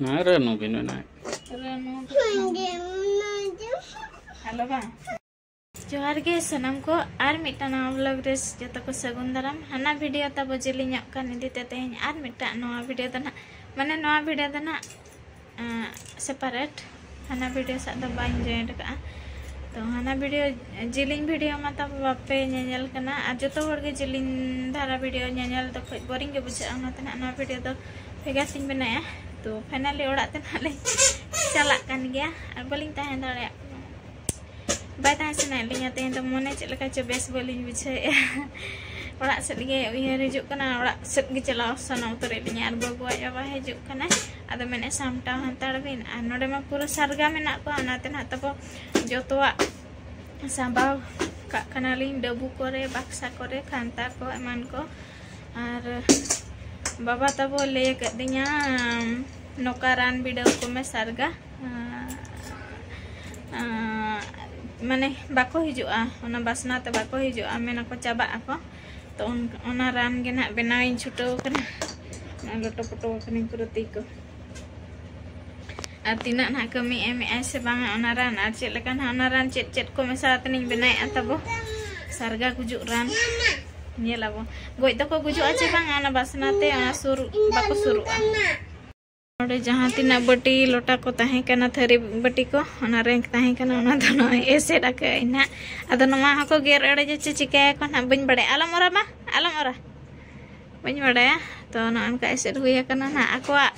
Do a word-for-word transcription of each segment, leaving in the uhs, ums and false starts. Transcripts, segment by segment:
ᱱᱚᱣᱟ ᱨᱟᱹᱱᱩ ᱵᱤᱱ ᱢᱮᱱᱟ᱾ ᱨᱟᱹᱱᱩ ᱵᱤᱱ᱾ ᱦᱮᱞᱳ ᱵᱟᱝ᱾ ᱡᱚᱦᱟᱨ ᱜᱮ ᱥᱟᱱᱟᱢ ᱠᱚ, ᱟᱨ ᱢᱤᱫᱴᱟᱝ ᱱᱟᱣᱟ ᱵᱞᱚᱜ ᱨᱮ ᱡᱚᱛᱚ ᱠᱚ ᱥᱟᱹᱜᱩᱱ ᱫᱟᱨᱟᱢ᱾ ᱦᱟᱱᱟ ᱵᱷᱤᱰᱤᱭᱳ ᱛᱟᱵᱚ ᱡᱮᱞᱮᱧᱚᱜ ᱠᱟᱱ ᱤᱫᱤ ᱛᱮ ᱛᱮᱦᱮᱧ ᱟᱨ ᱢᱤᱫᱴᱟᱝ ᱱᱚᱣᱟ ᱵᱷᱤᱰᱤᱭᱳ ᱫᱚ ᱱᱟᱦᱟᱜ, ᱢᱟᱱᱮ ᱱᱚᱣᱟ ᱵᱷᱤᱰᱤᱭᱳ ᱫᱚ ᱱᱟᱦᱟᱜ ᱥᱮᱯᱟᱨᱮᱴ, ᱦᱟᱱᱟ ᱵᱷᱤᱰᱤᱭᱳ ᱥᱟᱶ ᱫᱚ ᱵᱟᱹᱧ ᱡᱚᱭᱮᱱᱴ ᱟᱠᱟᱫᱼᱟ᱾ ᱛᱚ ᱦᱟᱱᱟ ᱵᱷᱤᱰᱤᱭᱳ, ᱡᱮᱞᱮᱧ ᱵᱷᱤᱰᱤᱭᱳ ᱢᱟ ᱛᱟᱵᱚ ᱵᱟᱯᱮ ᱧᱮᱧᱮᱞ ᱠᱟᱱᱟ, ᱟᱨ ᱡᱚᱛᱚ ᱦᱚᱲ ᱜᱮ ᱡᱮᱞᱮᱧ ᱫᱷᱟᱨᱟ ᱵᱷᱤᱰᱤᱭᱳ ᱧᱮᱧᱮᱞ ᱫᱚ ᱠᱟᱹᱡ ᱵᱳᱨᱤᱝ ᱜᱮ ᱵᱩᱡᱷᱟᱹᱜᱼᱟ᱾ ᱚᱱᱟᱛᱮ ᱱᱟᱦᱟᱜ ᱱᱚᱣᱟ ᱵᱷᱤᱰᱤᱭᱳ ᱫᱚ ᱵᱷᱮᱜᱟᱨ ᱛᱤᱧ ᱵᱮᱱᱟᱣᱮᱫᱼᱟ᱾ ᱛᱚ ᱯᱷᱟᱭᱱᱟᱞᱤ ᱚᱲᱟᱜ ᱛᱮ ᱱᱟᱦᱟᱜ ᱞᱤᱧ ᱪᱟᱞᱟᱜ ᱠᱟᱱ ᱜᱮᱭᱟ, ᱟᱨ ᱵᱟᱹᱞᱤᱧ ᱛᱟᱦᱮᱸ ᱫᱟᱲᱮᱭᱟᱜ ᱠᱟᱱᱟ᱾ ᱵᱟᱭ ᱛᱟᱦᱮᱸ ᱥᱟᱱᱟᱭᱮᱫ ᱞᱤᱧᱟ ᱛᱮᱦᱮᱧ ᱫᱚ, ᱢᱚᱱᱮ ᱪᱮᱫ ᱞᱮᱠᱟ ᱪᱚ ᱵᱮᱥ ᱵᱟᱹᱞᱤᱧ ᱵᱩᱡᱷᱟᱹᱣᱮᱫᱼᱟ᱾ ᱚᱲᱟᱜ ᱥᱮᱫ ᱜᱮ ᱩᱭᱦᱟᱹᱨ ᱦᱤᱡᱩᱜ ᱠᱟᱱᱟ, ᱚᱲᱟᱜ ᱥᱮᱫ ᱜᱮ ᱪᱟᱞᱟᱣ ᱥᱟᱱᱟ ᱩᱛᱟᱹᱨᱮᱫ ᱞᱤᱧᱟ᱾ ᱟᱨ ᱵᱟᱹᱵᱩ ᱟᱡ ᱵᱟᱵᱟ ᱦᱤᱡᱩᱜ ᱠᱟᱱᱟᱭ, ᱟᱫᱚ ᱢᱮᱱᱮᱫ, "ᱥᱟᱢᱴᱟᱣ ᱦᱟᱛᱟᱲ ᱵᱤᱱ", ᱟᱨ ᱱᱚᱰᱮ ᱢᱟ ᱯᱩᱨᱟᱹ ᱥᱟᱨᱜᱟ ᱢᱮᱱᱟᱜ ᱠᱚᱣᱟ, ᱚᱱᱟᱛᱮ ᱱᱟᱦᱟᱜ ᱛᱟᱵᱚ ᱡᱚᱛᱚᱣᱟᱜ ᱥᱟᱢᱵᱟᱣ ᱠᱟᱜ ᱠᱟᱱᱟᱞᱤᱧ, ᱰᱟᱹᱵᱩ ᱠᱚᱨᱮ, ᱵᱟᱠᱥᱟ ᱠᱚᱨᱮ, ᱠᱷᱟᱱᱛᱟ ᱠᱚ, ᱮᱢᱟᱱ ᱠᱚ᱾ ᱟᱨ ᱵᱟᱵᱟ ᱛᱟᱵᱚ ᱞᱟᱹᱭ ᱟᱠᱟᱫᱤᱧᱟ, "ᱱᱚᱝᱠᱟ ᱨᱟᱱ ᱵᱤᱰᱟᱹᱣ ᱠᱚᱢᱮ ᱥᱟᱨᱜᱟ", ᱟᱸ, ᱟᱸ, ᱢᱟᱱᱮ ᱵᱟᱠᱚ ᱦᱤᱡᱩᱜᱼᱟ, ᱚᱱᱟ ᱵᱟᱥᱱᱟ ᱛᱮ ᱵᱟᱠᱚ ᱦᱤᱡᱩᱜᱼᱟ, ᱢᱮᱱᱟᱠᱚ ᱪᱟᱵᱟᱜ ᱟᱠᱚ᱾ ᱛᱚ ᱚᱱ-, ᱚᱱᱟ ᱨᱟᱱ ᱜᱮ ᱱᱟᱦᱟᱜ ᱵᱮᱱᱟᱣᱤᱧ ᱪᱷᱩᱴᱟᱹᱣ ᱠᱟᱱᱟ᱾ ᱱᱚᱜᱼᱚᱭ ᱞᱚᱴᱚ ᱯᱚᱴᱚ ᱟᱠᱟᱱᱟᱹᱧ ᱯᱩᱨᱟᱹ ᱛᱤ ᱠᱚ᱾ ᱟᱨ ᱛᱤᱱᱟᱹᱜ ᱱᱟᱦᱟᱜ ᱠᱟᱹᱢᱤ ᱮᱢᱮᱜᱼᱟᱭ ᱥᱮ ᱵᱟᱝᱟ ᱚᱱᱟ ᱨᱟᱱ, ᱟᱨ ᱪᱮᱫ ᱞᱮᱠᱟ ᱱᱟᱦᱟᱜ ᱚᱱᱟ ᱨᱟᱱ, ᱪᱮᱫ ᱪᱮᱫ ᱠᱚ ᱢᱮᱥᱟ ᱟᱛᱮᱱᱤᱧ ᱵᱮᱱᱟᱣᱮᱫᱼᱟ ᱛᱟᱵᱚ ᱥᱟᱨᱜᱟ ᱜᱩᱡᱩᱜ ᱨᱟᱱ᱾ ᱧᱮᱞ ᱟᱵᱚ ᱜᱚᱡ ᱫᱚᱠᱚ ᱜᱩᱡᱩᱜᱼᱟ ᱪᱮ ᱵᱟᱝᱟ, ᱚᱱᱟ ᱵᱟᱥᱱᱟ ᱛᱮ ᱚᱱᱟ ᱥᱩᱨ ᱵᱟᱠᱚ ᱥᱩᱨᱩᱜᱼᱟ᱾ ᱱᱚᱰᱮ ᱡᱟᱦᱟᱸ ᱛᱤᱱᱟᱹᱜ ᱵᱟᱹᱴᱤ ᱞᱚᱴᱟ ᱠᱚ ᱛᱟᱦᱮᱸ ᱠᱟᱱᱟ, ᱛᱷᱟᱹᱨᱤ ᱵᱟᱹᱴᱤ ᱠᱚ, ᱚᱱᱟ ᱨᱮᱸᱠ ᱛᱟᱦᱮᱸ ᱠᱟᱱᱟ, ᱚᱱᱟ ᱫᱚ ᱱᱚᱜᱼᱚᱭ ᱮᱥᱮᱫ ᱟᱠᱟᱫ ᱟᱹᱧ ᱱᱟᱦᱟᱜ᱾ ᱟᱫᱚ ᱱᱚᱣᱟ ᱦᱚᱸᱠᱚ ᱜᱮᱨ ᱟᱹᱲᱮ ᱡᱮ ᱪᱮ ᱪᱤᱠᱟᱹᱭᱟᱠᱚ ᱱᱟᱦᱟᱜ, ᱵᱟᱹᱧ ᱵᱟᱲᱟᱭᱟ᱾ ᱟᱞᱚᱢ ᱚᱨᱟ ᱢᱟ, ᱟᱞᱚᱢ ᱚᱨᱟ, ᱵᱟᱹᱧ ᱵᱟᱲᱟᱭᱟ᱾ ᱛᱚ ᱱᱚᱜᱼᱚ ᱱᱚᱝᱠᱟ ᱮᱥᱮᱫ ᱦᱩᱭ ᱟᱠᱟᱱᱟ ᱱᱟᱦᱟᱜ᱾ ᱟᱠᱚᱣᱟᱜ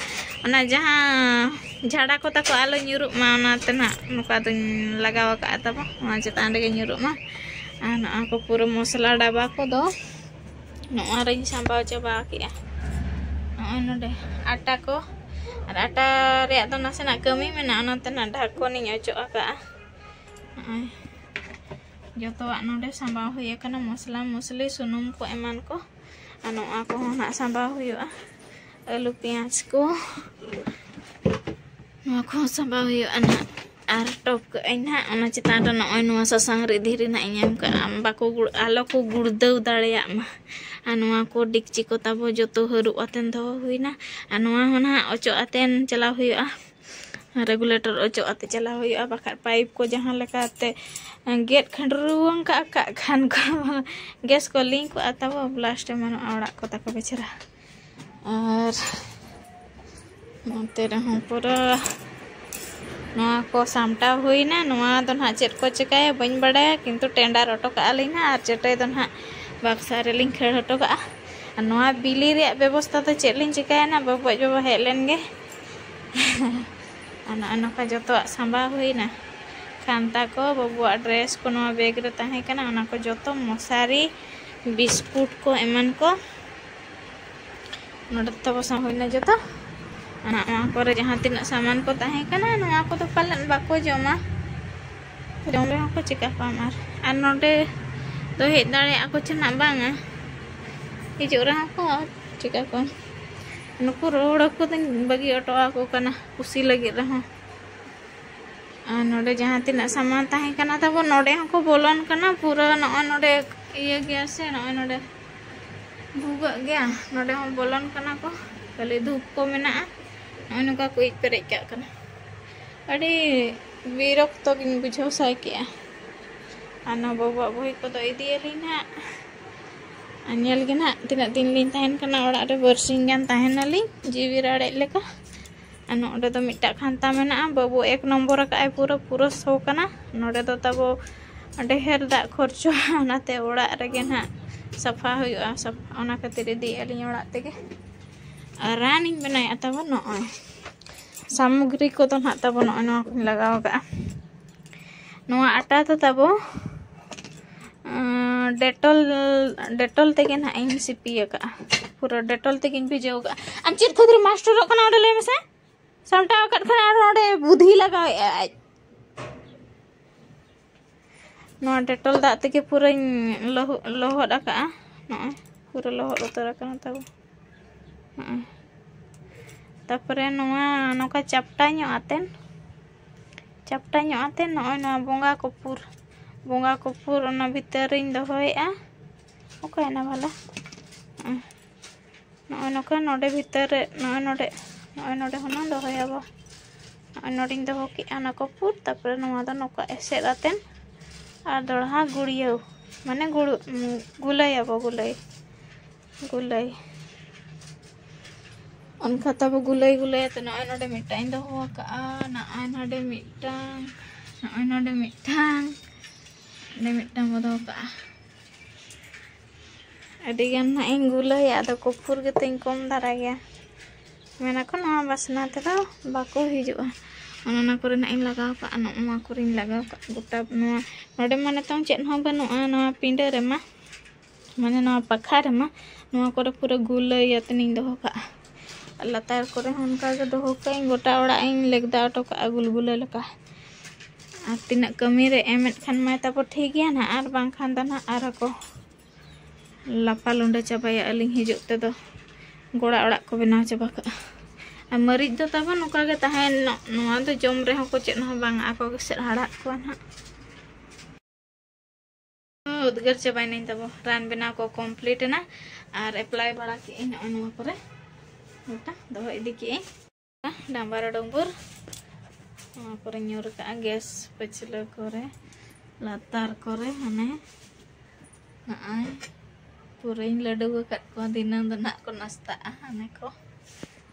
ᱚᱱᱟ ᱡᱟᱦᱟᱸ ᱡᱷᱟᱲᱟ ᱠᱚ ᱛᱟᱠᱚ ᱟᱞᱚ ᱧᱩᱨᱩᱜ ᱢᱟ, ᱚᱱᱟᱛᱮ ᱱᱟᱦᱟᱜ ᱱᱚᱝᱠᱟ ᱫᱚᱧ ᱞᱟᱜᱟᱣ ᱟᱠᱟᱫᱼᱟ ᱛᱟᱵᱚ, ᱱᱚᱣᱟ ᱪᱮᱛᱟᱱ ᱨᱮᱜᱮ ᱧᱩᱨᱩᱜ ᱢᱟ᱾ ᱟᱨ ᱱᱚᱜᱼᱚ ᱠᱚ ᱯᱩᱨᱟᱹ ᱢᱚᱥᱞᱟ ᱰᱟᱵᱟ ᱠᱚᱫᱚ ᱱᱚᱜᱼᱚᱭ ᱨᱤᱧ ᱥᱟᱢᱵᱟᱣ ᱪᱟᱵᱟ ᱠᱮᱜᱼᱟ᱾ ᱱᱚᱜᱼᱚᱭ ᱱᱚᱰᱮ ᱟᱴᱟ ᱠᱚ, ᱟᱨ ᱟᱴᱟ ᱨᱮᱭᱟᱜ ᱫᱚ ᱱᱟᱥᱮᱱᱟᱜ ᱠᱟᱹᱢᱤ ᱢᱮᱱᱟᱜᱼᱟ, ᱚᱱᱟᱛᱮ ᱱᱟᱜ ᱰᱷᱟᱠᱚᱱᱤᱧ ᱚᱪᱚᱜ ᱟᱠᱟᱜᱼᱟ᱾ ᱱᱚᱜᱼᱚᱭ ᱡᱚᱛᱚᱣᱟᱜ ᱱᱚᱰᱮ ᱥᱟᱢᱵᱟᱣ ᱦᱩᱭ ᱟᱠᱟᱱᱟ, ᱢᱚᱥᱞᱟ ᱢᱚᱥᱞᱤ, ᱥᱩᱱᱩᱢ ᱠᱚ, ᱮᱢᱟᱱ ᱠᱚ᱾ ᱟᱨ ᱱᱚᱣᱟ ᱠᱚᱦᱚᱸ ᱱᱟᱜ ᱥᱟᱢᱵᱟᱣ ᱦᱩᱭᱩᱜᱼᱟ, ᱟᱹᱞᱩ ᱯᱮᱸᱭᱟᱡᱽ ᱠᱚ, ᱱᱚᱣᱟ ᱠᱚᱦᱚᱸ ᱥᱟᱢᱵᱟᱣ ᱦᱩᱭᱩᱜᱼᱟ ᱱᱟᱜ᱾ ᱟᱨ ᱴᱚᱯ ᱠᱟᱜ ᱟᱹᱧ ᱱᱟᱦᱟᱜ ᱚᱱᱟ ᱪᱮᱛᱟᱱ ᱨᱮ ᱱᱚᱜᱼᱚᱭ ᱱᱚᱣᱟ ᱥᱟᱥᱟᱝ ᱨᱤᱫ ᱫᱷᱤᱨᱤ ᱱᱟᱦᱟᱜ ᱤᱧ ᱮᱢ ᱠᱟᱜᱼᱟ, ᱵᱟᱠᱚ ᱜᱩᱲ-, ᱟᱞᱚ ᱠᱚ ᱜᱩᱲᱫᱟᱹᱣ ᱫᱟᱲᱮᱭᱟᱜ ᱢᱟ᱾ ᱟᱨ ᱱᱚᱣᱟ ᱠᱚ ᱰᱮᱠᱪᱤ ᱠᱚ ᱛᱟᱵᱚ ᱡᱚᱛᱚ ᱦᱟᱹᱨᱩᱵ ᱟᱛᱮᱱ ᱫᱚᱦᱚ ᱦᱩᱭᱱᱟ᱾ ᱟᱨ ᱱᱚᱣᱟ ᱦᱚᱸ ᱱᱟᱦᱟᱜ ᱚᱪᱚᱜ ᱟᱛᱮᱱ ᱪᱟᱞᱟᱣ ᱦᱩᱭᱩᱜᱼᱟ, ᱨᱮᱜᱩᱞᱮᱴᱚᱨ ᱚᱪᱚᱜ ᱟᱛᱮ ᱪᱟᱞᱟᱣ ᱦᱩᱭᱩᱜᱼᱟ, ᱵᱟᱠᱷᱟᱡ ᱯᱟᱭᱤᱯ ᱠᱚ ᱡᱟᱦᱟᱸ ᱞᱮᱠᱟᱛᱮ ᱜᱮᱫ ᱠᱷᱟᱹᱰᱨᱩᱣᱟᱹᱝ ᱠᱟᱜ, ᱠᱟᱜ ᱠᱷᱟᱱ ᱠᱚ ᱜᱮᱥ ᱠᱚ ᱞᱤᱝ ᱠᱚᱜᱼᱟ, ᱛᱟᱵᱚ ᱵᱞᱟᱥᱴ ᱮᱢᱟᱱᱚᱜᱼᱟ ᱚᱲᱟᱜ ᱠᱚ ᱛᱟᱠᱚ ᱵᱮᱪᱟᱨᱟ᱾ ᱟᱨ ᱱᱚᱛᱮ ᱨᱮᱦᱚᱸ ᱯᱩᱨᱟᱹ ᱱᱚᱣᱟ ᱠᱚ ᱥᱟᱢᱴᱟᱣ ᱦᱩᱭᱱᱟ᱾ ᱱᱚᱣᱟ ᱫᱚ ᱱᱟᱦᱟᱜ ᱪᱮᱫ ᱠᱚ ᱪᱤᱠᱟᱹᱭᱟ ᱵᱟᱹᱧ ᱵᱟᱰᱟᱭᱟ, ᱠᱤᱱᱛᱩ ᱴᱮᱸᱰᱟᱨ ᱦᱚᱴᱚ ᱠᱟᱜᱼᱟ ᱞᱤᱧ ᱱᱟᱦᱟᱜ, ᱟᱨ ᱪᱟᱹᱴᱟᱹᱭ ᱫᱚ ᱱᱟᱦᱟᱜ ᱵᱟᱠᱥᱟ ᱨᱮᱞᱤᱧ ᱠᱷᱟᱹᱲ ᱦᱚᱴᱚ ᱠᱟᱜᱼᱟ᱾ ᱟᱨ ᱱᱚᱣᱟ ᱵᱤᱞᱤ ᱨᱮᱭᱟᱜ ᱵᱮᱵᱚᱥᱛᱷᱟ ᱫᱚ ᱪᱮᱫ ᱞᱤᱧ ᱪᱤᱠᱟᱹᱭᱟ ᱱᱟᱦᱟᱜ, ᱵᱟᱹᱵᱩ ᱟᱡ ᱵᱟᱵᱟ ᱦᱮᱡ ᱞᱮᱱ ᱜᱮ᱾ ᱟᱨ ᱱᱚᱜᱼᱚᱭ ᱱᱚᱝᱠᱟ ᱡᱚᱛᱚᱣᱟᱜ ᱥᱟᱢᱵᱟᱣ ᱦᱩᱭᱱᱟ᱾ ᱠᱷᱟᱱᱛᱟ ᱠᱚ, ᱵᱟᱹᱵᱩᱣᱟᱜ ᱰᱨᱮᱥ ᱠᱚ ᱱᱚᱣᱟ ᱵᱮᱜᱽ ᱨᱮ ᱛᱟᱦᱮᱸ ᱠᱟᱱᱟ, ᱚᱱᱟ ᱠᱚ ᱡᱚᱛᱚ, ᱢᱚᱥᱟᱨᱤ, ᱵᱤᱥᱠᱩᱴ ᱠᱚ, ᱮᱢᱟᱱ ᱠᱚ᱾ ᱱᱚᱰᱮ ᱛᱟᱵᱚ ᱥᱟᱶ ᱦᱩᱭᱱᱟ ᱡᱚᱛᱚ᱾ ᱚᱱᱟ, ᱱᱚᱣᱟ ᱠᱚᱨᱮ ᱡᱟᱦᱟᱸ ᱛᱤᱱᱟᱹᱜ ᱥᱟᱢᱟᱱ ᱠᱚ ᱛᱟᱦᱮᱸ ᱠᱟᱱᱟ, ᱱᱚᱣᱟ ᱠᱚᱫᱚ ᱯᱟᱞᱮᱱ ᱵᱟᱠᱚ ᱡᱚᱢᱟ, ᱡᱚᱢ ᱨᱮᱦᱚᱸ ᱠᱚ ᱪᱤᱠᱟ ᱠᱚᱣᱟᱢ᱾ ᱟᱨ, ᱟᱨ ᱱᱚᱰᱮ ᱫᱚ ᱦᱮᱡ ᱫᱟᱲᱮᱭᱟᱜᱼᱟ ᱠᱚ ᱪᱮ ᱱᱟᱜ ᱵᱟᱝᱟ, ᱦᱤᱡᱩᱜ ᱨᱮᱦᱚᱸ ᱠᱚ ᱪᱤᱠᱟ ᱠᱚᱣᱟᱢ᱾ ᱱᱩᱠᱩ ᱨᱚᱦᱚᱲ ᱦᱟᱹᱠᱩ ᱫᱚᱧ ᱵᱟᱹᱜᱤ ᱦᱚᱴᱚ ᱟᱠᱚ ᱠᱟᱱᱟ ᱠᱩᱥᱤ ᱞᱟᱹᱜᱤᱫ ᱨᱮᱦᱚᱸ᱾ ᱟᱨ ᱱᱚᱰᱮ ᱡᱟᱦᱟᱸ ᱛᱤᱱᱟᱹᱜ ᱥᱟᱢᱟᱱ ᱛᱟᱦᱮᱸ ᱠᱟᱱᱟ ᱛᱟᱵᱚ, ᱱᱚᱰᱮ ᱦᱚᱸᱠᱚ ᱵᱚᱞᱚᱱ ᱠᱟᱱᱟ᱾ ᱯᱩᱨᱟᱹ ᱱᱚᱜᱼᱚᱭ ᱱᱚᱰᱮ ᱤᱭᱟᱹ ᱜᱮᱭᱟ ᱥᱮ, ᱱᱚᱜᱼᱚᱭ ᱱᱚᱰᱮ ᱵᱷᱩᱜᱟᱹᱜ ᱜᱮᱭᱟ, ᱱᱚᱰᱮ ᱦᱚᱸ ᱵᱚᱞᱚᱱ ᱠᱟᱱᱟ ᱠᱚ, ᱠᱷᱟᱹᱞᱤ ᱫᱷᱩᱯ ᱠᱚ ᱢᱮᱱᱟᱜᱼᱟ᱾ ᱱᱚᱜᱼᱚᱭ ᱱᱚᱝᱠᱟ ᱠᱚ ᱤᱡ ᱯᱮᱨᱮᱡ ᱠᱟᱜ ᱠᱟᱱᱟ᱾ ᱟᱹᱰᱤ ᱵᱤᱨᱚᱠᱛᱚ ᱜᱤᱧ ᱵᱩᱡᱷᱟᱹᱣ ᱥᱟᱭ ᱠᱮᱜᱼᱟ᱾ ᱟᱨ ᱱᱚᱣᱟ ᱵᱟᱹᱵᱩᱣᱟᱜ ᱵᱳᱭ ᱠᱚᱫᱚ ᱤᱫᱤᱭᱟᱞᱤᱧ ᱱᱟᱦᱟᱜ᱾ ᱟᱨ ᱧᱮᱞ ᱜᱮ ᱱᱟᱦᱟᱜ ᱛᱤᱱᱟᱹᱜ ᱫᱤᱱ ᱞᱤᱧ ᱛᱟᱦᱮᱱ ᱠᱟᱱᱟ ᱚᱲᱟᱜ ᱨᱮ, ᱵᱟᱨᱥᱤᱧ ᱜᱟᱱ ᱛᱟᱦᱮᱱᱟᱞᱤᱧ ᱡᱤᱣᱤ ᱨᱟᱲᱮᱡ ᱞᱮᱠᱟ᱾ ᱟᱨ ᱱᱚᱰᱮ ᱫᱚ ᱢᱤᱫᱴᱟᱜ ᱠᱷᱟᱱᱛᱟ ᱢᱮᱱᱟᱜᱼᱟ, ᱵᱟᱹᱵᱩ ᱮᱠ ᱱᱚᱢᱵᱚᱨ ᱟᱠᱟᱫ ᱟᱭ, ᱯᱩᱨᱟᱹ, ᱯᱩᱨᱟᱹ ᱥᱚ ᱠᱟᱱᱟ᱾ ᱱᱚᱰᱮ ᱫᱚ ᱛᱟᱵᱚ ᱰᱷᱮᱨ ᱫᱟᱜ ᱠᱷᱚᱨᱪᱚᱜᱼᱟ, ᱚᱱᱟᱛᱮ ᱚᱲᱟᱜ ᱨᱮᱜᱮ ᱱᱟᱦᱟᱜ ᱥᱟᱯᱷᱟ ᱦᱩᱭᱩᱜᱼᱟ, ᱥᱟᱯᱷᱟ, ᱚᱱᱟ ᱠᱷᱟᱹᱛᱤᱨ ᱤᱫᱤᱭᱮᱫᱼᱟ ᱞᱤᱧ ᱚᱲᱟᱜ ᱛᱮᱜᱮ᱾ ᱟᱨ ᱨᱟᱱ ᱤᱧ ᱵᱮᱱᱟᱣᱮᱫᱼᱟ ᱛᱟᱵᱚ ᱱᱚᱜᱼᱚᱭ ᱥᱟᱢᱚᱜᱨᱤ ᱠᱚᱫᱚ ᱱᱟᱦᱟᱜ ᱛᱟᱵᱚ ᱱᱚᱜᱼᱚᱭ ᱱᱚᱣᱟ ᱠᱚᱧ ᱞᱟᱜᱟᱣ ᱟᱠᱟᱫᱼᱟ᱾ ᱱᱚᱣᱟ ᱟᱴᱟ ᱫᱚ ᱛᱟᱵᱚ, ᱟᱸ, ᱰᱮᱴᱚᱞ, ᱰᱮᱴᱚᱞ ᱛᱮᱜᱮ ᱱᱟᱦᱟᱜ ᱤᱧ ᱥᱤᱯᱤ ᱟᱠᱟᱫᱼᱟ, ᱯᱩᱨᱟᱹ ᱰᱮᱴᱚᱞ ᱛᱮᱜᱮᱧ ᱵᱷᱤᱡᱟᱹᱣ ᱟᱠᱟᱫᱼᱟ᱾ ᱟᱢ ᱪᱮᱫ ᱠᱷᱟᱹᱛᱤᱨ ᱢᱟᱥᱴᱚᱨᱚᱜ ᱠᱟᱱᱟ ᱚᱸᱰᱮ ᱞᱟᱹᱭ ᱢᱮᱥᱮ? ᱥᱟᱢᱴᱟᱣ ᱟᱠᱟᱫ ᱠᱷᱟᱱ ᱟᱨᱦᱚᱸ ᱚᱸᱰᱮ ᱵᱩᱫᱷᱤ ᱞᱟᱜᱟᱣᱮᱫᱼᱟ ᱟᱡ᱾ ᱱᱚᱣᱟ ᱰᱮᱴᱚᱞ ᱫᱟᱜ ᱛᱮᱜᱮ ᱯᱩᱨᱟᱹᱧ ᱞᱚᱦᱚ-, ᱞᱚᱦᱚᱫ ᱟᱠᱟᱫᱼᱟ᱾ ᱱᱚᱜᱼᱚᱭ ᱯᱩᱨᱟᱹ ᱞᱚᱦᱚᱫ ᱩᱛᱟᱹᱨ ᱟᱠᱟᱱᱟ ᱛᱟᱵᱚ᱾ ᱱᱚᱜᱼᱚᱭ᱾ ᱛᱟᱯᱚᱨᱮ ᱱᱚᱣᱟ ᱱᱚᱝᱠᱟ ᱪᱟᱯᱴᱟ ᱧᱚᱜ ᱟᱛᱮᱱ ᱪᱟᱯᱴᱟ ᱧᱚᱜ ᱟᱛᱮ ᱱᱚᱜᱼᱚᱭ ᱱᱚᱣᱟ ᱵᱚᱸᱜᱟ ᱠᱚᱯᱩᱨ, ᱵᱚᱸᱜᱟ ᱠᱚᱯᱩᱨ ᱚᱱᱟ ᱵᱷᱤᱛᱟᱹᱨ ᱨᱤᱧ ᱫᱚᱦᱚᱭᱮᱫᱼᱟ᱾ ᱚᱠᱟᱭᱮᱱᱟ ᱵᱷᱟᱞᱟ? ᱱᱚᱜᱼᱚᱭ ᱱᱚᱝᱠᱟ ᱱᱚᱰᱮ ᱵᱷᱤᱛᱟᱹᱨ ᱨᱮ, ᱱᱚᱜᱼᱚᱭ ᱱᱚᱰᱮ, ᱱᱚᱜᱼᱚᱭ ᱱᱚᱰᱮ ᱦᱩᱱᱟᱹᱝ ᱫᱚᱦᱚᱭᱟᱵᱚ᱾ ᱱᱚᱜᱼᱚᱭ ᱱᱚᱰᱮᱧ ᱫᱚᱦᱚ ᱠᱮᱫᱼᱟ ᱚᱱᱟ ᱠᱚᱯᱩᱨ, ᱛᱟᱨᱯᱚᱨᱮ ᱱᱚᱣᱟ ᱫᱚ ᱱᱚᱝᱠᱟ ᱮᱥᱮᱫ ᱟᱛᱮᱱ ᱟᱨ ᱫᱚᱲᱦᱟ ᱜᱩᱲᱭᱟᱹᱣ, ᱢᱟᱱᱮ ᱜᱩᱲ-, ᱩᱸ, ᱜᱩᱞᱟᱹᱭᱟᱵᱚ, ᱜᱩᱞᱟᱹᱭ, ᱜᱩᱞᱟᱹᱭ᱾ ᱚᱱᱠᱟ ᱛᱟᱵᱚ ᱜᱩᱞᱟᱹᱭ ᱜᱩᱞᱟᱹᱭ ᱟᱛᱮ ᱱᱚᱜᱼᱚᱭ ᱱᱚᱰᱮ ᱢᱤᱫᱴᱟᱝ ᱤᱧ ᱫᱚᱦᱚ ᱟᱠᱟᱫᱼᱟ, ᱱᱚᱜᱼᱚᱭ ᱱᱚᱰᱮ ᱢᱤᱫᱴᱟᱝ, ᱱᱚᱜᱼᱚᱭ ᱱᱚᱰᱮ ᱢᱤᱫᱴᱟᱝ, ᱱᱚᱰᱮ ᱢᱤᱫᱴᱟᱝ ᱵᱚ ᱫᱚᱦᱚ ᱠᱟᱜᱼᱟ᱾ ᱟᱹᱰᱤ ᱜᱟᱱ ᱱᱟᱦᱟᱜ ᱤᱧ ᱜᱩᱞᱟᱹᱭᱟ, ᱟᱫᱚ ᱠᱚᱯᱩᱨ ᱜᱮᱛᱤᱧ ᱠᱚᱢ ᱫᱷᱟᱨᱟ ᱜᱮᱭᱟ᱾ ᱢᱮᱱᱟᱠᱚ ᱱᱚᱣᱟ ᱵᱟᱥᱱᱟ ᱛᱮᱫᱚ ᱵᱟᱠᱚ ᱦᱤᱡᱩᱜᱼᱟ᱾ ᱚᱱ ᱚᱱᱟ ᱠᱚᱨᱮ ᱱᱟᱜ ᱤᱧ ᱞᱟᱜᱟᱣ ᱠᱟᱜᱼᱟ, ᱱᱚᱜᱼᱚ ᱱᱚᱣᱟ ᱠᱚᱨᱮᱧ ᱞᱟᱜᱟᱣ ᱠᱟᱜᱼᱟ ᱜᱚᱴᱟ᱾ ᱱᱚᱣᱟ ᱱᱚᱰᱮ ᱢᱟ ᱱᱤᱛᱚᱝ ᱪᱮᱫ ᱦᱚᱸ ᱵᱟᱹᱱᱩᱜᱼᱟ ᱱᱚᱣᱟ ᱯᱤᱸᱰᱟᱹ ᱨᱮᱢᱟ, ᱢᱟᱱᱮ ᱱᱚᱣᱟ ᱯᱟᱠᱷᱟ ᱨᱮᱢᱟ᱾ ᱱᱚᱣᱟ ᱠᱚᱨᱮ ᱯᱩᱨᱟᱹ ᱜᱩᱞᱟᱹᱭ ᱟᱛᱮᱱᱤᱧ ᱫᱚᱦᱚ ᱠᱟᱜᱼᱟ᱾ ᱟᱨ ᱞᱟᱛᱟᱨ ᱠᱚᱨᱮ ᱦᱚᱸ ᱚᱱᱠᱟ ᱜᱮ ᱫᱚᱦᱚ ᱠᱟᱜᱼᱟᱹᱧ, ᱜᱚᱴᱟ ᱚᱲᱟᱜ ᱤᱧ ᱞᱮᱜᱫᱟ ᱦᱚᱴᱚ ᱠᱟᱜᱼᱟ ᱜᱩᱞᱜᱩᱞᱟᱹ ᱞᱮᱠᱟ᱾ ᱟᱨ ᱛᱤᱱᱟᱹᱜ ᱠᱟᱹᱢᱤᱨᱮ ᱮᱢᱮᱫ ᱠᱷᱟᱱ ᱢᱟᱭ ᱛᱟᱵᱚ ᱴᱷᱤᱠ ᱜᱮᱭᱟ ᱱᱟᱦᱟᱜ, ᱟᱨ ᱵᱟᱝᱠᱷᱟᱱ ᱫᱚ ᱱᱟᱦᱟᱜ ᱟᱨᱦᱚᱸ ᱠᱚ ᱞᱟᱯᱟ ᱞᱩᱸᱰᱟᱹ ᱪᱟᱵᱟᱭᱟ ᱟᱹᱞᱤᱧ ᱦᱤᱡᱩᱜ ᱛᱮᱫᱚ᱾ ᱜᱚᱲᱟ ᱚᱲᱟᱜ ᱠᱚ ᱵᱮᱱᱟᱣ ᱪᱟᱵᱟ ᱠᱟᱜᱼᱟ᱾ ᱟᱨ ᱢᱟᱹᱨᱤᱪ ᱫᱚ ᱛᱟᱵᱚ ᱱᱚᱝᱠᱟ ᱜᱮ ᱛᱟᱦᱮᱸ, ᱱᱚ-, ᱱᱚᱣᱟ ᱫᱚ ᱡᱚᱢ ᱨᱮᱦᱚᱸ ᱠᱚ ᱪᱮᱫ ᱦᱚᱸ ᱵᱟᱝ, ᱟᱠᱚ ᱜᱮ ᱥᱮᱫ ᱦᱟᱲᱦᱟᱫ ᱠᱚᱣᱟ ᱱᱟᱦᱟᱜ᱾ ᱩᱫᱽᱜᱟᱹᱨ ᱪᱟᱵᱟᱭᱱᱟᱹᱧ ᱛᱟᱵᱚ᱾ ᱨᱟᱱ ᱵᱮᱱᱟᱣ ᱠᱚ complete ᱮᱱᱟ ᱟᱨ apply ᱵᱟᱲᱟ ᱠᱮᱜᱼᱟᱹᱧ ᱱᱚᱜᱼᱚᱭ ᱱᱚᱣᱟ ᱠᱚᱨᱮ᱾ ᱜᱚᱴᱟ ᱫᱚᱦᱚ ᱤᱫᱤ ᱠᱮᱜᱼᱟᱹᱧ᱾ ᱰᱟᱢᱵᱟᱨ ᱰᱩᱢᱵᱩᱨ ᱱᱚᱣᱟ ᱠᱚᱨᱮ ᱧᱩᱨ ᱠᱟᱜᱼᱟ, gas ᱯᱟᱹᱪᱷᱞᱟᱹ ᱠᱚᱨᱮ, ᱞᱟᱛᱟᱨ ᱠᱚᱨᱮ, ᱦᱟᱱᱮ ᱱᱚᱜᱼᱚᱭ ᱯᱩᱨᱟᱹᱧ ᱞᱟᱹᱰᱩ ᱟᱠᱟᱫ ᱠᱚᱣᱟ᱾ ᱫᱤᱱᱟᱹᱢ ᱫᱚ ᱱᱟᱜ ᱠᱚ ᱱᱟᱥᱛᱟᱜᱼᱟ ᱦᱟᱱᱮ ᱠᱚ᱾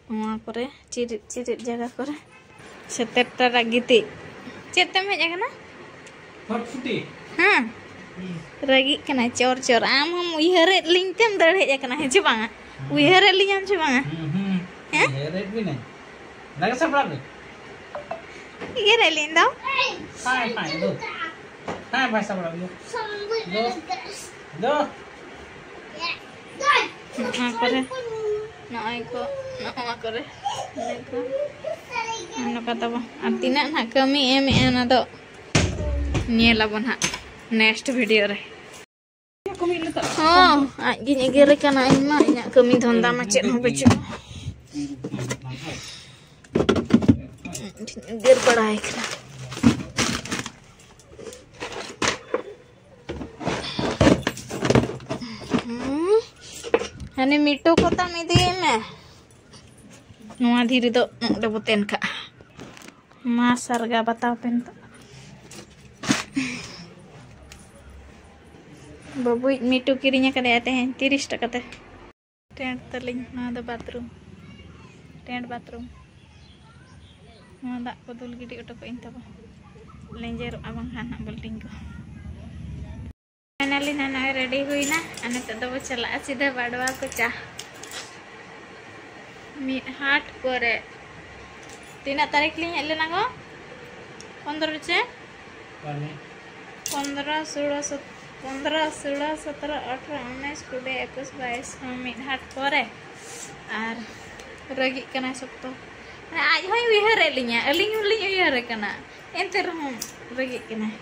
ᱱᱚᱣᱟ ᱠᱚᱨᱮ ᱪᱤᱨᱤᱫ ᱪᱤᱨᱤᱫ ᱡᱟᱭᱜᱟ ᱠᱚᱨᱮ ᱥᱮᱛᱮᱨ ᱴᱟᱨᱟ ᱜᱤᱛᱤᱡ᱾ ᱪᱮᱫ ᱛᱮᱢ ᱦᱮᱡ ᱟᱠᱟᱱᱟ? ᱯᱷᱚᱴᱯᱷᱩᱴᱤ᱾ ᱦᱮᱸ᱾ ᱦᱩᱸ᱾ ᱨᱟᱹᱜᱤᱜ ᱠᱟᱱᱟᱭ ᱪᱚᱨ ᱪᱚᱨ᱾ ᱟᱢ ᱦᱚᱸᱢ ᱩᱭᱦᱟᱹᱨᱮᱫ ᱞᱤᱧ ᱛᱮᱢ ᱫᱟᱹᱲ ᱦᱮᱡ ᱟᱠᱟᱱᱟ, ᱦᱮᱸ ᱪᱮ ᱵᱟᱝᱟ? ᱦᱩᱸ᱾ ᱩᱭᱦᱟᱹᱨᱮᱫ ᱞᱤᱧᱟᱢ ᱪᱮ ᱵᱟᱝᱟ? ᱦᱩᱸ, ᱦᱩᱸ᱾ ᱦᱮᱸ? ᱩᱭᱦᱟᱹᱨᱮᱫ ᱵᱤᱱᱟᱹᱧ᱾ ᱫᱟᱠᱟ ᱥᱟᱯᱲᱟᱣ ᱯᱮ᱾ ᱩᱭᱦᱟᱹᱨᱮᱫ ᱞᱤᱧ ᱫᱚ᱾ ᱯᱷᱟᱭ, ᱯᱷᱟᱭ, ᱫᱩ᱾ ᱯᱷᱟᱭ, ᱯᱷᱟᱭ, ᱥᱟᱯᱲᱟᱣ ᱯᱮ᱾ ᱫᱩ᱾ ᱫᱩ᱾ ᱱᱚᱣᱟ ᱠᱚᱨᱮ, ᱱᱚᱜᱼᱚᱭ ᱠᱚ, ᱱᱚᱣᱟ ᱠᱚᱨᱮ, ᱤᱱᱟᱹ ᱠᱚ᱾ ᱱᱚᱝᱠᱟ ᱛᱟᱵᱚ᱾ ᱟᱨ ᱛᱤᱱᱟᱹᱜ ᱱᱟᱦᱟᱜ ᱠᱟᱹᱢᱤ ᱮᱢᱮᱜᱼᱟ, ᱚᱱᱟ ᱫᱚ ᱧᱮᱞ ᱟᱵᱚᱱ ᱦᱟᱸᱜ next video ᱨᱮ᱾ ᱦᱚᱸ, ᱟᱡ ᱜᱤᱧ ᱮᱜᱮᱨᱮ ᱠᱟᱱᱟ, ᱤᱧ ᱢᱟ ᱤᱧᱟᱹᱜ ᱠᱟᱹᱢᱤ ᱫᱷᱚᱱᱫᱟ ᱢᱟ ᱪᱮᱫ ᱦᱚᱸ ᱵᱟᱹᱪᱩᱜᱼᱟ᱾ ᱤᱧ ᱜᱤᱧ ᱮᱜᱮᱨ ᱵᱟᱲᱟᱭ ᱠᱟᱱᱟ᱾ ᱦᱟᱱᱮ ᱢᱤᱴᱩ ᱠᱚ ᱛᱟᱢ ᱤᱫᱤᱭᱮ ᱢᱮ᱾ ᱱᱚᱣᱟ ᱫᱷᱤᱨᱤ ᱫᱚ ᱱᱚᱰᱮ ᱵᱚ ᱛᱮᱱ ᱠᱟᱜᱼᱟ᱾ ᱢᱟ ᱥᱟᱨᱜᱟ ᱵᱟᱛᱟᱣ ᱯᱮ ᱱᱤᱛᱚᱜ᱾ ᱵᱟᱹᱵᱩᱭᱤᱡ ᱢᱤᱴᱩ ᱠᱤᱨᱤᱧ ᱟᱠᱟᱫᱮᱭᱟ ᱛᱮᱦᱮᱧ ᱛᱤᱨᱤᱥ ᱴᱟᱠᱟ ᱛᱮ᱾ ᱴᱮᱱᱴ ᱛᱟᱹᱞᱤᱧ, ᱱᱚᱣᱟ ᱫᱚ ᱵᱟᱛᱷᱨᱩᱢ, ᱴᱮᱱᱴ ᱵᱟᱛᱷᱨᱩᱢ᱾ ᱱᱚᱣᱟ ᱫᱟᱜ ᱠᱚ ᱫᱩᱞ ᱜᱤᱰᱤ ᱦᱚᱴᱚ ᱠᱟᱜ ᱤᱧ ᱛᱟᱵᱚ, ᱞᱮᱸᱡᱮᱨᱚᱜᱼᱟ ᱵᱟᱝᱠᱷᱟᱱ ᱦᱟᱸᱜ ᱵᱟᱹᱞᱴᱤᱱ ᱠᱚ᱾ ᱯᱷᱟᱭᱱᱟᱞᱤ ᱱᱟᱜ ᱱᱚᱜᱼᱚᱭ ᱨᱮᱰᱤ ᱦᱩᱭᱱᱟ, ᱟᱨ ᱱᱤᱛᱚᱜ ᱫᱚᱵᱚ ᱪᱟᱞᱟᱜᱼᱟ ᱥᱤᱫᱷᱟᱹ ᱵᱟᱰᱣᱟ ᱠᱚᱪᱟ᱾ ᱢᱤᱫ ᱦᱟᱴ ᱠᱚᱨᱮ᱾ ᱛᱤᱱᱟᱹᱜ ᱛᱟᱹᱨᱤᱠᱷ ᱞᱤᱧ ᱦᱮᱡ ᱞᱮᱱᱟ ᱜᱚ? ᱯᱚᱱᱫᱽᱨᱚ ᱪᱮ? ᱯᱚᱱᱫᱽᱨᱚ, ᱥᱳᱲᱚ, ᱥᱚᱛ-, ᱯᱚᱱᱫᱽᱨᱚ, ᱥᱳᱲᱚ, ᱥᱚᱛᱨᱚ, ᱟᱴᱷᱨᱚ, ᱩᱱᱤᱥ, ᱠᱩᱲᱤ, ᱮᱠᱩᱥ, ᱵᱟᱭᱤᱥ ᱦᱚᱸ ᱢᱤᱫ ᱦᱟᱴ ᱯᱚᱨᱮ᱾ ᱟᱨ ᱨᱟᱹᱜᱤᱜ ᱠᱟᱱᱟᱭ ᱥᱚᱠᱛᱚ᱾ ᱢᱟᱱᱮ ᱟᱡ ᱦᱚᱸᱭ ᱩᱭᱦᱟᱹᱨᱮᱫ ᱞᱤᱧᱟ, ᱟᱹᱞᱤᱧ ᱦᱚᱸᱞᱤᱧ ᱩᱭᱦᱟᱹᱨᱮ ᱠᱟᱱᱟ, ᱮᱱᱛᱮ ᱨᱮᱦᱚᱸ ᱨᱟᱹᱜᱤᱜ ᱠᱟᱱᱟᱭ᱾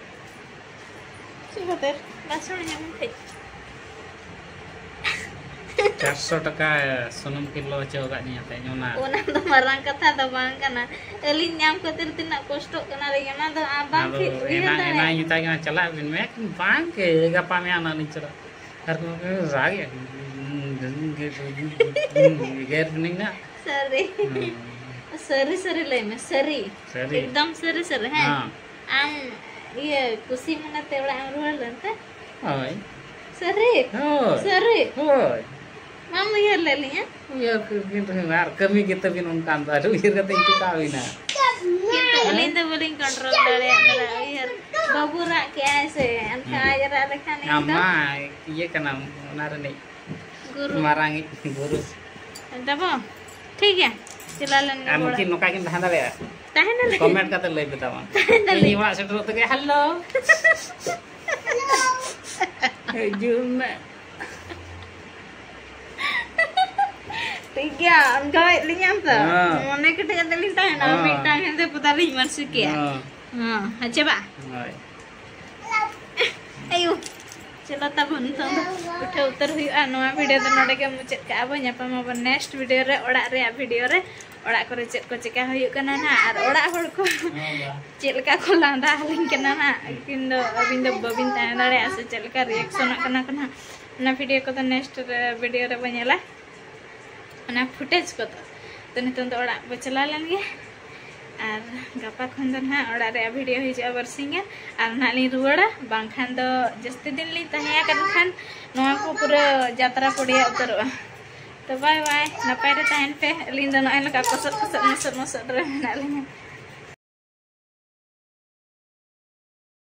ᱪᱮᱫ ᱠᱷᱟᱹᱛᱤᱨ? ᱵᱟᱥ ᱦᱚᱸ ᱧᱟᱢ ᱠᱷᱟᱡ᱾ ᱪᱟᱨᱥᱚ ᱴᱟᱠᱟ ᱥᱩᱱᱩᱢ ᱠᱤᱱ ᱞᱚ ᱦᱚᱪᱚ ᱟᱠᱟᱫ ᱞᱤᱧᱟ ᱛᱮᱦᱮᱧ ᱚᱱᱟ᱾ ᱚᱱᱟ ᱫᱚ ᱢᱟᱨᱟᱝ ᱠᱟᱛᱷᱟ ᱫᱚ ᱵᱟᱝ ᱠᱟᱱᱟ᱾ ᱟᱹᱞᱤᱧ ᱧᱟᱢ ᱠᱷᱟᱹᱛᱤᱨ ᱛᱤᱱᱟᱹᱜ ᱠᱚᱥᱴᱚᱜ ᱠᱟᱱᱟᱞᱤᱧ, ᱚᱱᱟ ᱫᱚ ᱟᱢ ᱵᱟᱝ ᱟᱫᱚ ᱠᱤ ᱩᱭᱦᱟᱹᱨ ᱮᱱᱟ, ᱮᱱᱟᱧ ᱫᱟᱲᱮᱭᱟᱜᱼᱟ? ᱢᱮᱛᱟᱭ ᱠᱟᱱᱟ, "ᱪᱟᱞᱟᱜ ᱵᱤᱱ ᱢᱮ", ᱵᱟᱝ ᱜᱮ, ᱜᱟᱯᱟ ᱢᱮᱭᱟᱝ ᱱᱟᱜ ᱞᱤᱧ ᱪᱟᱞᱟᱜᱼᱟ᱾ ᱟᱨ ᱠᱚ ᱨᱟᱜᱮᱫ, ᱜᱮᱨ ᱠᱟᱹᱱᱟᱹᱧ ᱱᱟᱜ᱾ ᱥᱟᱹᱨᱤ᱾ ᱦᱩᱸ᱾ ᱥᱟᱹᱨᱤ, ᱥᱟᱹᱨᱤ ᱞᱟᱹᱭ ᱢᱮ, ᱥᱟᱹᱨᱤ᱾ ᱥᱟᱹᱨᱤ᱾ ᱮᱠᱫᱚᱢ ᱥᱟᱹᱨᱤ, ᱥᱟᱹᱨᱤ, ᱦᱮᱸ? ᱦᱮᱸ᱾ ᱟᱢ ᱤᱭᱟᱹ ᱠᱩᱥᱤ ᱢᱚᱱᱮᱛᱮ ᱚᱲᱟᱜ ᱮᱢ ᱨᱩᱣᱟᱹᱲ ᱞᱮᱱ ᱛᱮ? ᱦᱳᱭ᱾ ᱥᱟᱹᱨᱤ? ᱦᱳᱭ᱾ ᱥᱟᱹᱨᱤ? ᱦᱳᱭ᱾ ᱵᱟᱢ ᱩᱭᱦᱟᱹᱨ ᱞᱮᱫ ᱞᱤᱧᱟ? ᱩᱭᱦᱟᱹᱨ ᱠᱮᱫ ᱨᱮᱦᱚᱸ ᱟᱨ ᱠᱟᱹᱢᱤ ᱜᱮ ᱛᱟᱹᱵᱤᱱ ᱚᱱᱠᱟᱱ ᱫᱚ, ᱟᱨ ᱩᱭᱦᱟᱹᱨ ᱠᱟᱛᱮ ᱤᱧ ᱪᱮᱠᱟ ᱦᱩᱭᱱᱟ? ᱠᱤᱱᱛᱩ ᱟᱹᱞᱤᱧ ᱫᱚ ᱵᱟᱹᱞᱤᱧ control ᱫᱟᱲᱮᱭᱟᱜ ᱠᱟᱱᱟ, ᱩᱭᱦᱟᱹᱨ᱾ ᱵᱟᱹᱵᱩ ᱨᱟᱜ ᱠᱮᱜᱼᱟᱭ ᱥᱮ, ᱮᱱᱠᱷᱟᱱ ᱦᱩᱸ᱾ ᱟᱡ ᱨᱟᱜ ᱞᱮᱠᱷᱟᱱ ᱤᱧ ᱟᱢ ᱫᱚ ᱢᱟ ᱤᱭᱟᱹ ᱠᱟᱱᱟᱢ, ᱚᱱᱟ ᱨᱤᱱᱤᱡ ᱜᱩᱨᱩ᱾ ᱢᱟᱨᱟᱝᱤᱡ ᱜᱩᱨᱩ᱾ ᱛᱟᱵᱚ? ᱴᱷᱤᱠ ᱜᱮᱭᱟ, ᱪᱮᱞᱟ ᱞᱮᱱ ᱜᱮ ᱟᱨ ᱵᱚᱲᱟ᱾ ᱱᱩᱠᱤᱱ ᱱᱚᱝᱠᱟ ᱠᱤᱱ ᱛᱟᱦᱮᱸ ᱫᱟᱲᱮᱭᱟᱜᱼᱟ? ᱛᱟᱦᱮᱱᱟᱞᱮ᱾ Comment ᱠᱟᱛᱮ ᱞᱟᱹᱭ ᱯᱮ ᱛᱟᱵᱚᱱ᱾ ᱛᱟᱦᱮᱱᱟᱞᱮ᱾ ᱤᱧ ᱚᱲᱟᱜ ᱥᱮᱴᱮᱨᱚᱜ ᱛᱮᱜᱮ, "ᱦᱮᱞᱳ, ᱦᱤᱡᱩᱜ ᱢᱮ᱾" ᱴᱷᱤᱠ ᱜᱮᱭᱟ, ᱚᱱᱠᱟᱭᱮᱫ ᱞᱤᱧᱟᱢ ᱛᱚ? ᱦᱮᱸ᱾ ᱢᱚᱱᱮ ᱠᱮᱴᱮᱡ ᱠᱟᱛᱮ ᱞᱤᱧ ᱛᱟᱦᱮᱱᱟ, ᱦᱮᱸ᱾ ᱢᱤᱫᱴᱟᱝ ᱦᱮᱸᱫᱮ ᱯᱚᱫᱟ ᱞᱤᱧ ᱢᱟᱹᱨᱥᱤ ᱠᱮᱭᱟ᱾ ᱦᱮᱸ᱾ ᱦᱮᱸ, ᱦᱮᱸ ᱪᱮ ᱵᱟ? ᱦᱳᱭ᱾ ᱟᱭᱳ, ᱪᱚᱞᱚ ᱛᱟᱵᱚᱱ ᱱᱤᱛᱚᱝ ᱫᱚ ᱩᱴᱷᱟᱹᱣ ᱩᱛᱟᱹᱨ ᱦᱩᱭᱩᱜᱼᱟ᱾ ᱱᱚᱣᱟ video ᱫᱚ ᱱᱚᱰᱮ ᱜᱮ ᱢᱩᱪᱟᱹᱫ ᱠᱟᱜᱼᱟ ᱵᱚᱱ᱾ ᱧᱟᱯᱟᱢ ᱟᱵᱚᱱ next video ᱨᱮ, ᱚᱲᱟᱜ ᱨᱮᱭᱟᱜ video ᱨᱮ, ᱚᱲᱟᱜ ᱠᱚᱨᱮ ᱪᱮᱫ ᱠᱚ ᱪᱮᱠᱟ ᱦᱩᱭᱩᱜ ᱠᱟᱱᱟ ᱱᱟᱦᱟᱜ, ᱟᱨ ᱚᱲᱟᱜ ᱦᱚᱲ ᱠᱚ ᱪᱮᱫ ᱞᱮᱠᱟ ᱠᱚ ᱞᱟᱸᱫᱟ ᱟᱹᱞᱤᱧ ᱠᱟᱱᱟ ᱱᱟᱦᱟᱜ᱾ ᱟᱹᱠᱤᱱ ᱫᱚ, ᱟᱹᱵᱤᱱ ᱫᱚ ᱵᱟᱹᱵᱤᱱ ᱛᱟᱦᱮᱸ ᱫᱟᱲᱮᱭᱟᱜᱼᱟ ᱥᱮ ᱪᱮᱫ ᱞᱮᱠᱟ reactionᱚᱜ ᱠᱟᱱᱟ ᱠᱚ ᱱᱟᱦᱟᱜ᱾ ᱚᱱᱟ ᱵᱷᱤᱰᱤᱭᱳ ᱠᱚᱫᱚ ᱱᱮᱠᱥᱴ ᱨᱮ ᱵᱷᱤᱰᱤᱭᱳ ᱨᱮᱵᱚ ᱧᱮᱞᱟ, ᱚᱱᱟ ᱯᱷᱩᱴᱮᱡᱽ ᱠᱚᱫᱚ᱾ ᱛᱚ ᱱᱤᱛᱚᱝ ᱫᱚ ᱚᱲᱟᱜ ᱵᱚ ᱪᱟᱞᱟᱣ ᱞᱮᱱ ᱜᱮ, ᱟᱨ ᱜᱟᱯᱟ ᱠᱷᱚᱱ ᱫᱚ ᱱᱟᱦᱟᱜ ᱚᱲᱟᱜ ᱨᱮᱭᱟᱜ ᱵᱷᱤᱰᱤᱭᱳ ᱦᱤᱡᱩᱜᱼᱟ ᱵᱟᱨᱥᱤᱧ ᱜᱟᱱ, ᱟᱨ ᱱᱟᱦᱟᱜ ᱞᱤᱧ ᱨᱩᱣᱟᱹᱲᱟ, ᱵᱟᱝᱠᱷᱟᱱ ᱫᱚ ᱡᱟᱹᱥᱛᱤ ᱫᱤᱱ ᱞᱤᱧ ᱛᱟᱦᱮᱸ ᱟᱠᱟᱱ ᱠᱷᱟᱱ ᱱᱚᱣᱟ ᱠᱚ ᱯᱩᱨᱟᱹ ᱡᱟᱛᱨᱟ ᱯᱚᱲᱤᱭᱟ ᱩᱛᱟᱹᱨᱚᱜᱼᱟ᱾ ᱛᱚ ᱵᱟᱭ ᱵᱟᱭ, ᱱᱟᱯᱟᱭ ᱨᱮ ᱛᱟᱦᱮᱱ ᱯᱮ, ᱟᱹᱞᱤᱧ ᱫᱚ ᱱᱚᱜᱼᱚᱭ ᱱᱚᱝᱠᱟ ᱠᱚᱥᱚᱫ ᱠᱚᱥᱚᱫ ᱢᱚᱥᱚᱫ ᱢᱚᱥᱚᱫ ᱨᱮ ᱢᱮᱱᱟᱜ ᱞᱤᱧᱟ᱾